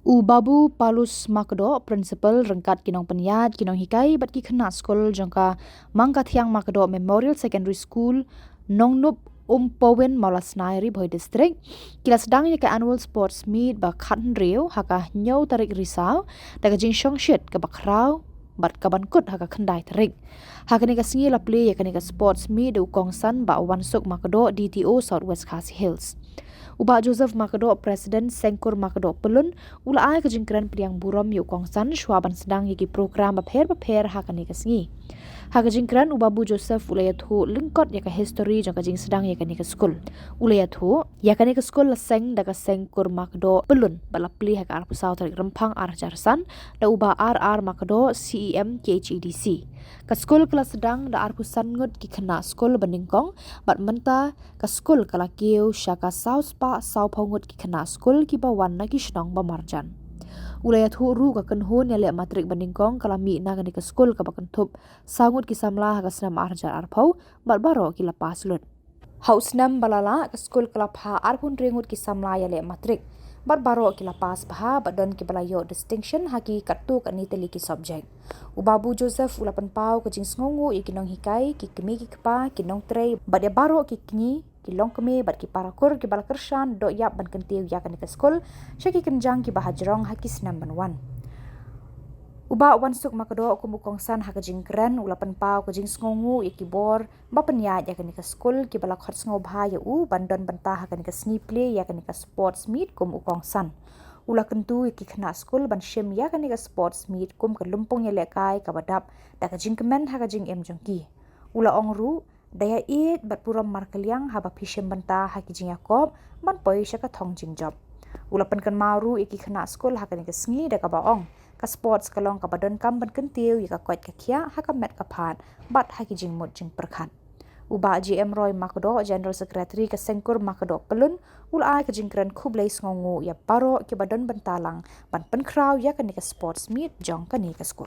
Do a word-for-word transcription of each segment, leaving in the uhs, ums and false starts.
U Babu Palus Makdoh, Principal, ryngkat ki nongpynïaid, ki nonghikai bad ki khynnah skul jong ka Mangkathiang Makdoh Memorial Secondary School, Nongnub, Umpowin, Mawlasnai, Ri Bhoi District, ki la sdang ïa ka Annual Sports Meet ba khathynriew ha ka hynñiew tarik Risaw da ka jingshongshit kaba khraw bad kaban kut ha ka khyndai tarik. Ha kane ka sngi la plie ïa kane ka sports meet da u kongsan Bah Wansuk Makdoh, D T O South West Khasi Hills. U Bah Joseph Makdoh, President Sengkur Makdoh Pyllun, u la ai ka jingkren pdiang burom ïa u kongsan shwa ban sdang ïa ki program bapher bapher ha kane ka sngi. Ha ka jingkren, u Babu Joseph u la ïathuh lyngkot ïa ka history jong ka jingsdang ïa kane ka skul. U la ïathuh, ïa kane ka skul la seng da ka Sengkur Makdoh Pyllun bad la plie ha ka arphew saw tarik Rymphang ar hajar san da u Bah R R Makdoh, C E M K H A D C. Ka skul ka la sdang da arphew san ngut ki khynnah skul ba nyngkong bad mynta ka skul ka la kiew sha ka saw spah saw phew ngut ki khynnah skul kiba wan na ki shnong ba marjan. U la ïathuh ruh ka kynhun ïaleh matrik ba nyngkong ka la mih na kane ka skul kaba kynthup saw ngut ki samla ha ka snem ar hajar arphew bad baroh ki la pass lut. Ha u snem ba la lah, ka skul ka la phah arphew hynriew ngut ki samla ïaleh matrik bad baroh ki la pass bha bad don kiba la ïoh distinction ha ki katto katne tylli ki subject. U Babu Joseph u la pynpaw ka jingsngewnguh ïa ki nonghikai, ki kmie ki kpa, ki nongtrei bad ïa baroh ki kñi, ki longkmie bad ki parakur kiba la kyrshan doh ïap ban kyntiew ïa kane ka skul sha ki kynjang kiba hajrong ha ki snem ban wan. U Bah Wansuk Makdoh kum u kongsan ha ka jingkren u la pynpaw ka jingsngewnguh ïa ki bor ba pynïaid ïa kane ka skul kiba la khot sngewbha ïa u ban don bynta ha kane ka sngi plie ïa kane ka sports meet kum u kongsan. U la kyntu ïa ki khynnah skul ban shim ïa kane ka sports meet kum ka lympung ïalehkai kaba dap da ka jingkmen ha ka jingim jong ki. U la ong ruh, da ïa ïeit bad burom markylliang haba phi shim bynta ha ki jingïakop ban poi sha ka thong jingjop. U la pynkynmaw ruh ïa ki khynnah skul ha kane ka sngi da kaba ong, ka sports ka long kaba donkam ban kyntiew ïa ka koit ka khiah ha ka met ka phad bad ha ki jingmut jingpyrkhat. U Bah J M Roy Makdoh, General Secretary ka Sengkur Makdoh Pyllun, u la ai ka jingkren khublei sngewnguh ïa baroh kiba don bynta lang ban pynkhraw ïa kane ka sports meet jong kane ka skul.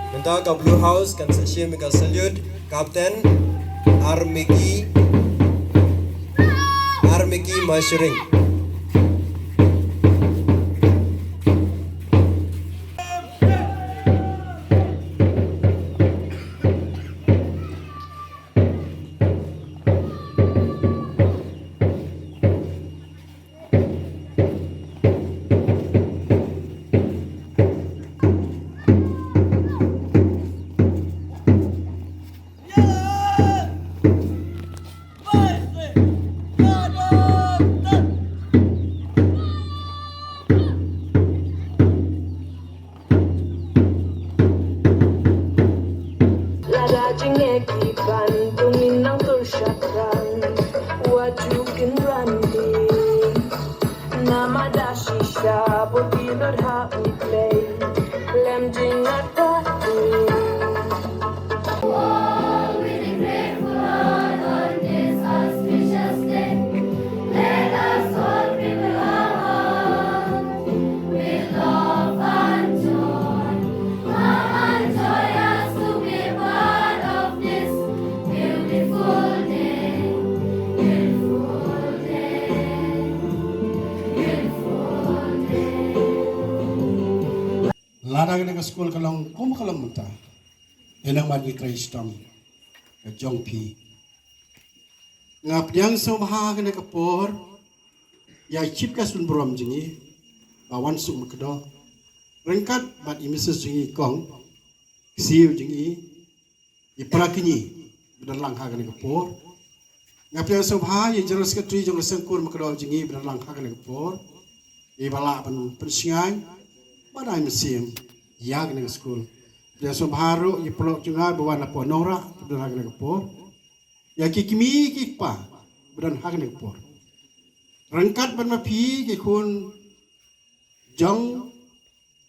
Mynta ka Blue House kan sa shim ka salute Captain Armiki, Armiki Mashring. Lada jingeh ki ban dung in nang tur shaphrang, wat ju kynran dih. Namar da shisha bun ki lut ha U Blei lem jingngeit ba dih. All with a grateful heart on this auspicious day. Let us all prepare our hearts with love and joy. Come and join us to be part of this beautiful day. Beautiful day. Beautiful day. Lada kane ka skul ka long kum ka long mynta, ïa nang mat ngi trei shitom ka jong phi. Nga pdiang sngewbha kane ka por ïa i Chief Guest ban burom jong ngi, Bah Wansuk Makdoh, ryngkat bad i Missus jong ngi Kong, i siew jong ngi, i para kñi ba don lang ha kane ka por. Nga pdiang sngewbha ïa i General Secretary jong ka Sengkur Makdoh jong ngi ba don lang ha kane ka por, iba lah ban pynshngaiñ bad ai mynsiem ïa kane ka skul. Pdiang sngewbha ruh ïa i paralok jong nga ba wan na por nongrah ba don ha kane ka por. Ïa ki kmie ki kpa ba don ha kane ka por, ryngkat bad ma phi ki khun jong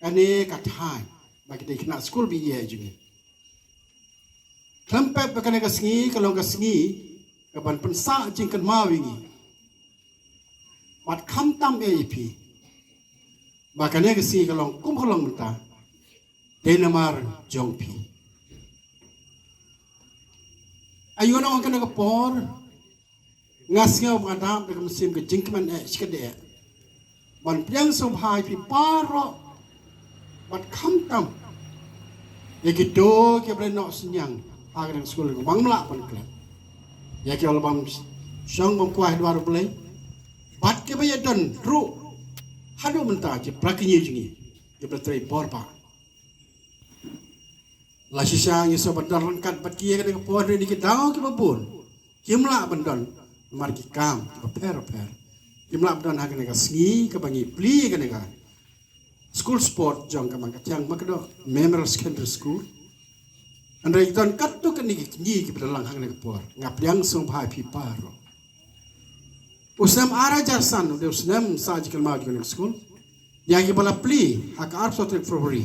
kane ka thaiñ, ba ki dei khynnah skul ba ïeit jong ngi. Khlem pep ba kane ka sngi ka long ka sngi kaban pynsah jingkynmaw ïa ngi. Bad khamtam eh ïa phi ba kane ka sngi ka long kum ka long mynta, dei namar jong phi. Aïu, na kane ka por nga sngew ba nga dap da ka mynsiem ka jingkmen eh shikatdei ban pdiang sngewbha ïa phi baroh, bad khamtam ïa kito kiba la ïoh synñiang ha kane ka skul, kiba ym lah ban klet, ïa kiba la bam shong bam kwah ha dwar U Blei, bad kiba ïa don ruh haduh mynta, ki para kñi jong ngi kiba la trei bor bha. La shisha ngi sngewbha ban don ryngkat bad ki ïa kane ka por, hynrei ki daw kiba bun kim lah ban don namar ki kam kiba pher pher. Kim lah ban don ha kane ka sngi kaba ngi plie kane ka school sport jong ka Mangkathiang Makdoh Memorial Secondary School. Hynrei don katto katne ki kñi kiba la lang ha kane ka por. Nga pdiang sngewbha ïa phi baroh. U snem ar hajar san u dei u snem sah jingkynmaw jong kane ka skul ïa kiba la plie ha ka arphew saw tarik February.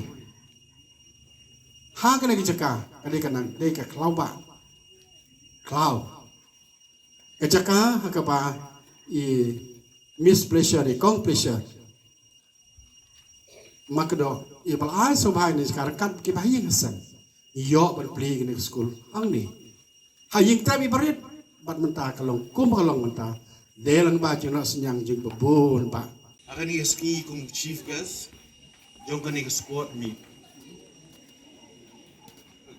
Ha kane ka jaka ka dei ka nang dei ka Khlaw Bah Khlaw, ka jaka ha kaba i Miss Pleasure, i Kong Pleasure Makdoh iba la ai sngewbha ïa kane ka jaka ryngkat kiba ha ïing ha sem, ïoh ban plie kane ka skul hangne ha ïing trep iba rit. Bad mynta ka long kum ka long mynta, dei lang ba jingnoh synñiang jong kiba bun bha. Ha kane ka sngi kum chief guest jong kane ka sport meet,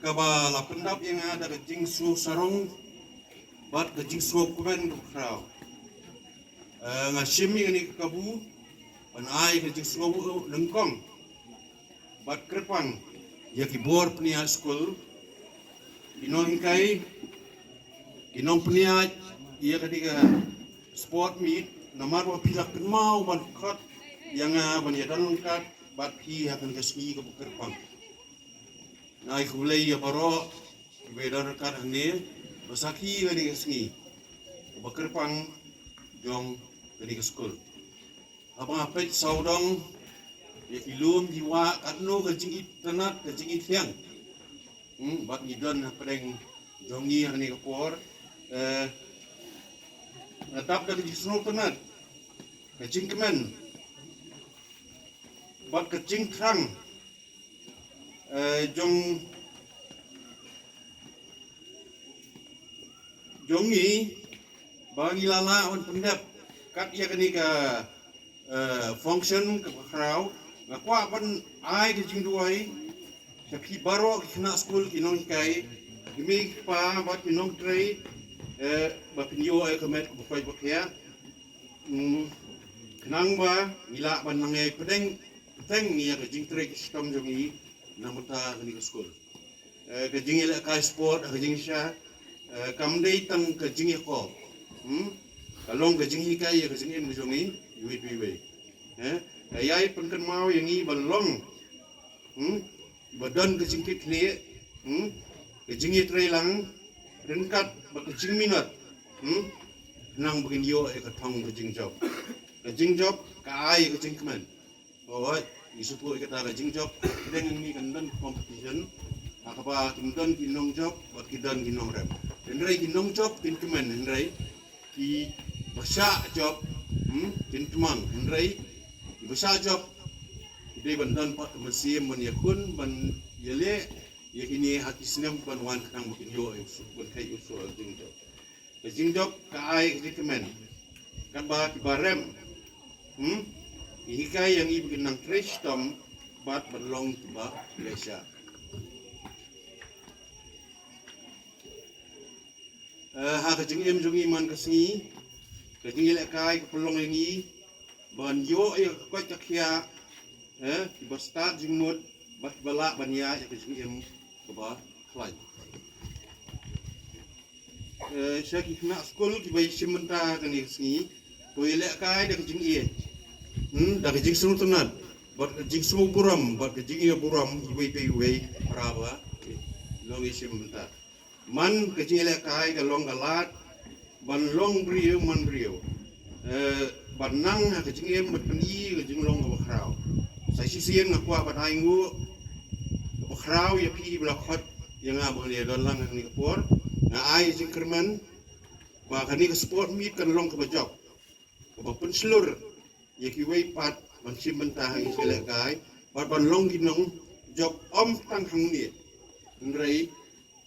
kaba la pyndap ïa nga da ka jingsngew sarong bad ka jingsngew kmen kaba khraw. Eh, nga shim ïa kane ka kabu ban ai ka jingsngew nyngkong bad kyrpang ïa ki bor pynïaid skul, ki nonghikai, ki nongpynïaid ïa kane ka sport meet, namar ba phi la kynmaw ban khot ïa nga ban ïadon ryngkat bad phi ha kane ka sngi kaba kyrpang. Nga ai khublei ïa baroh kiba ïadon ryngkat hangne ba sakhi ïa kane ka sngi kaba kyrpang jong kane ka skul. Haba nga peit sawdong ïa ki lum ki wah, katno ka jingitynnad, ka jingithiang. Hmm, bad ngi don hapdeng jong ngi ha kane ka por. Eh, nga dap da ka jingsngewtynnad, ka jingkmen bad ka jingthrang, eh, jong jong ngi ba ngi la lah ban pyndep kat ïa kane ka, eh, function kaba khraw. Nga kwah ban ai ka jingduwai sha phi baroh ki khynnah skul, ki nonghikai, ki mei ki pa bad ki nongtrei, eh, ba phin ïoh ïa ka met kaba koit ba khiah. Hmm, khnang ba ngi lah ban nang ïai pdeng pdeng ïa ka jingtrei ka shitom jong ngi na ka bynta kane ka skul. Eh, ka jingïalehkai sport ha ka jingshisha, eh, kam dei tang ka jingïakop. Hmm? Ka long ka jinghikai ïa ka jingim ka jong ngi iwei pa iwei. Eh, ka ïai pynkynmaw ïa ngi ba long, hmm, ba don ka jingkitkhlieh, hmm, ka jingïatreilang ryngkat bad ka jingminot, hmm, khnang ba kin ïoh ïa ka thong ka jingjop. Ka jingjop ka ai ïa ka jingkmen. Hooid, ngi sngewthuh ïa kata ka jingjop. Pdeng ngi kan don competition ha kaba kin don ki nongjop bad ki don ki nongrem. Hynrei ki nongjop kin kmen, hynrei kiba shah jop, hmm, kin tymmen, hynrei kiba shah jop ki dei ban don pat ka mynsiem ban ïakhun, ban ïaleh ïa kine ha ki snem ban wan khnang ba kin ïoh ïa u suk ban kheit u suk ïa ka jingjop. Ka jingjop ka ai ka jingkmen. Katba kiba rem, hmm, ki hikai ïa ngi ba kin nang trei shitom bad ban long kiba leh sha. Eh, ha ka jingim jong ngi man ka sngi, ka jingïalehkai ka pynlong ïa ngi ban ïoh ïa ka koit ka khiah, eh, kiba stad jingmut bad kiba lah ban ïaid ïa ka jingim kaba khlaiñ. Eh, sha ki khynnah skul kiba ïashim bynta kane ka sngi, to ïalehkai da ka jingïeit, hmm, da ka jingsngewtynnad bad ka jingsngewburom bad ka jingïaburom iwei pa iwei, para ba long ïashim bynta. Man ka jingïalehkai ka long ka lad ban long briew man briew, eh, ban nang ha ka jingim bad pyni ka jinglong kaba khraw. Sa shisien nga kwah ban ainguh kaba khraw ïa phi ba la khot Ïa nga ba ngan ïa don lang ha kane ka por, nga ai jingkyrmen ba kane ka sport meet kan long kaba jop, kaba pynshlur ïa kiwei pat ban shim bynta ha ki jingïalehkai bad ban long ki nongjop ym tang hangne, hynrei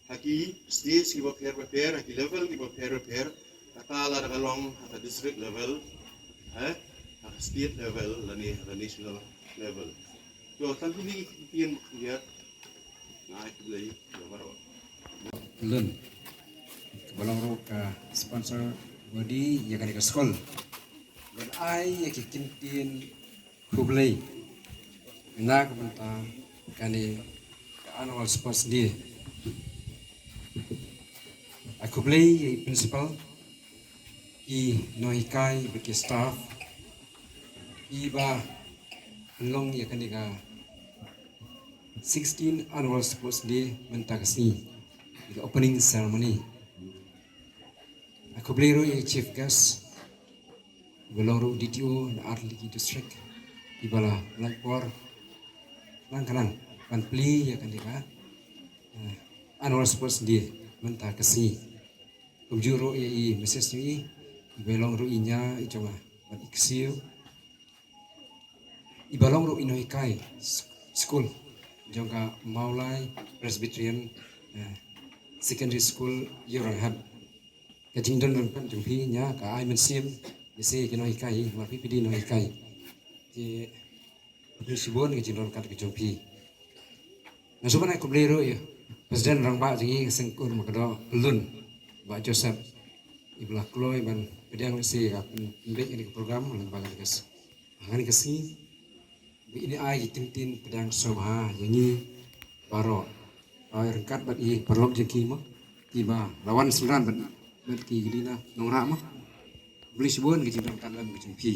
ha ki stage kiba pher bapher, ha ki level kiba pher bapher, kata lada ka long ha ka district level, eh, ha ka state level lane ha ka national level. To tang kine ki ktien ba khyndiat, nga ai khublei ïa baroh. Lun, kaba long ruh ka sponsor body ïa kane ka skul, ban ai ïa ki ktien khublei na ka bynta kane ka annual sports day. Ai khublei ïa i principal, i nonghikai bad ki staff, iba pynlong ïa kane ka sixteen annual sports day mynta ka sngi, ïa ka opening ceremony. Ai khublei ruh ïa i chief guest, iba long ruh D T O na Artylli District, iba la lait por nang ka nang ban plie ïa kane ka, eh, annual sports day mynta ka sngi. Kumjuh ruh ïa i Missus Nui, iba long ruh i nia i jong nga bad i ksiew, iba long ruh i nonghikai s-, skul jong ka Mawlai Presbyterian, eh, Secondary School, Ïewranghap. Ka jingdon ryngkat jong phi nia ka ai mynsiem ïa se ki nonghikai, ma phi phi dei nonghikai. Te phi shibun ka jingdon ryngkat ka jong phi. Nga sngewbha ban ai khublei ruh ïa President Rangbah jong ngi ka Seng Kur Makdoh Pyllun, Bah Joseph, iba la kloi ban pdiang ïa se ka pyn-, pynbeit ïa kane ka program lyngba kane ka s-, ha kane ka sngi. Ba in ai ki ktien pdiang sngewbha ïa ngi baroh. Ai ryngkat bad i paralok jong ki mo, kiba la wan synran bad, bad ki khynnah nongrah mo. Khublei shibun ka jingdon ryngkat lem ka jong phi.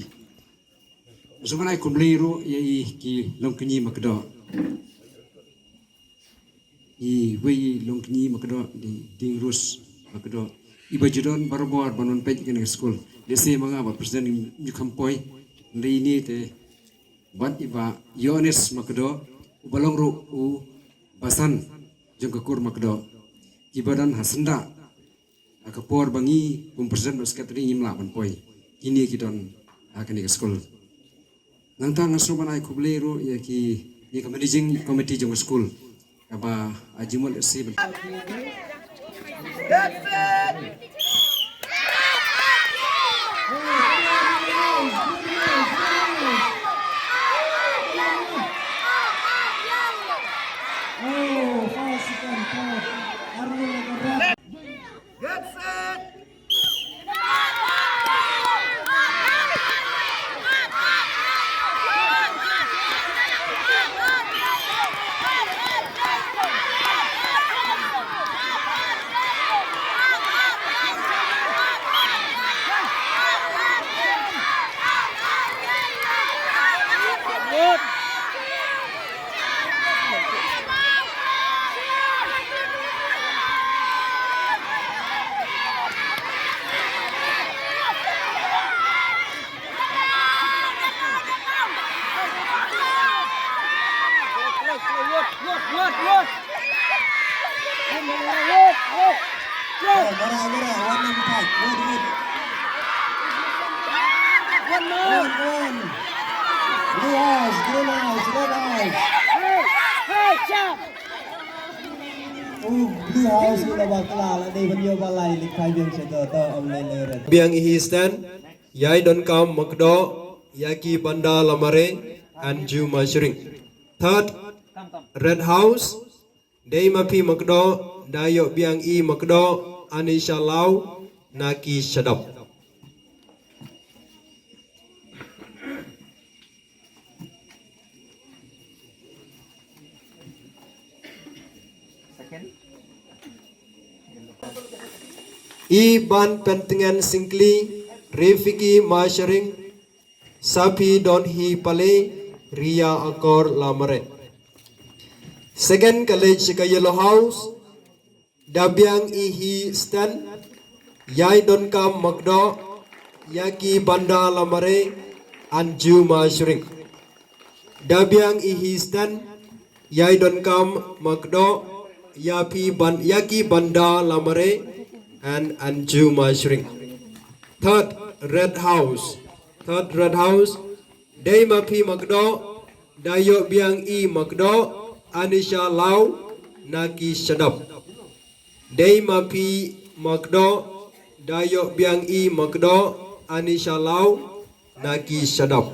Sngewbha ban ai khublei ruh ïa i ki longkñi Makdoh. Iwei i longkñi Makdoh, i Dieng Rose Makdoh, iba ju don barabor ban wan peit kane ka skul. Lehse ma nga bad President ngim ju kham poi, hynrei ine te bad i Bah Ïoannis Makdoh, uba long ruh u basan jong ka kur Makdoh, kiba don ha syndah ha ka por ba ngi kum President bad Secretary ngim lah ban poi. Kine ki don ha kane ka skul. Nangta nga sngewbha ban ai khublei ruh ïa ki, ïa ka Managing Committee jong ka skul, kaba ai jingmut ïa si ban One, one. Blue house, green house, red house. U Blue house u la bakla la dei ban ïoh balai li kai biang sha to to ong le le red. Biang i hi stand, ïai donkam Makdoh, ïa ki banda lamare, an ju mashring. Third, red house, dei ma phi Makdoh, da ïoh biang i Makdoh, ani sha law, na ki shadap. I ban pentngen singkli, Refiki Masharing, Sapi Don Hi Pale, Ria Akor Lamare. Second ka leit sha ka Yellow House, da biang i hi stand, ïai donkam Makdoh, ïa ki banda lamare, an ju mashring. Da biang i hi stand, ïai donkam Makdoh, Yapi Ban-, Yaki Banda Lamare and Anju Mashring. Third, Red House. Third, Red House. Dei ma phi makdo, da ïoh biang i makdo, Anisha Lau, na ki shadap. Dei ma phi makdo, da ïoh biang i makdo, Anisha Lau, na ki shadap.